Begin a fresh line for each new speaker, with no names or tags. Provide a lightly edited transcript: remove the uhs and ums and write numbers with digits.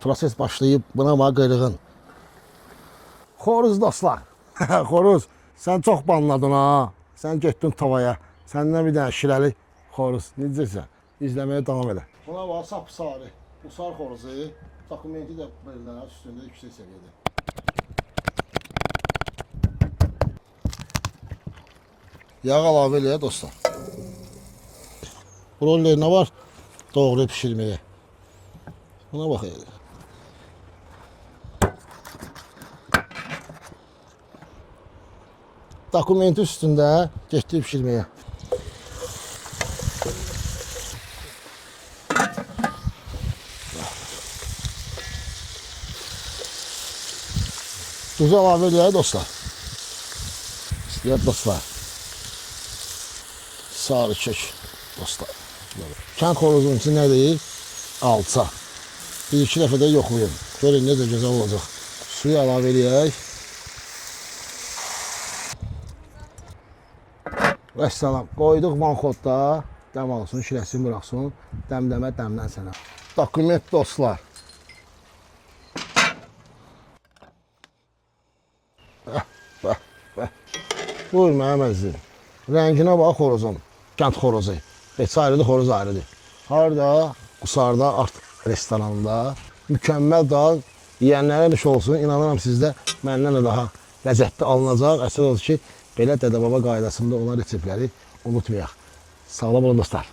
Proses başlayıb, buna bax qıyrığın. Xoruz dostlar. Xoruz, sən çox banladın ha. Sən getdin tavaya. Səndən bir dənə şirəli xoruz. Necəsən? İzləməyə davam elə. Buna bax sapsarı. Qusar xoruzu. Dokumenti də belə üstündə yüksək səviyyədə. Yağ əlavə eləyə dostlar. Broiler nə var? Doğru pişirməyə. Buna bax elə. Dokumenti üstündə getdi pişirməyə. Tuzu əlavə eləyək dostlar. İstəyək dostlar. Sarı kök dostlar. Kənd xoruzun içi nədir? Alça. Bir iki dəfə də yoxlayın. Görün necə gözəl olacaq. Suyu əlavə eləyək. Vəssalam. Qoyduq vanxodda. Dəm alsın, şirəsini buraxsın. Dəmdəmə dəmdən sənə. Dokument dostlar. Bəh, bəh. Buyur mənim əzizim. Rənginə bax xoruzun. Kənd xorozu. Heç ayrıdır, xoruz ayrıdır. Harda? Qusarda, Art restoranında. Mükəmməl dal. Yeyənlərə nuş olsun. İnanıram sizdə məndən də daha ləzzətli alınacaq. Əsas odur ki, belə dədə-baba qaydasında olan reseptləri unutmayaq. Sağlam olun dostlar.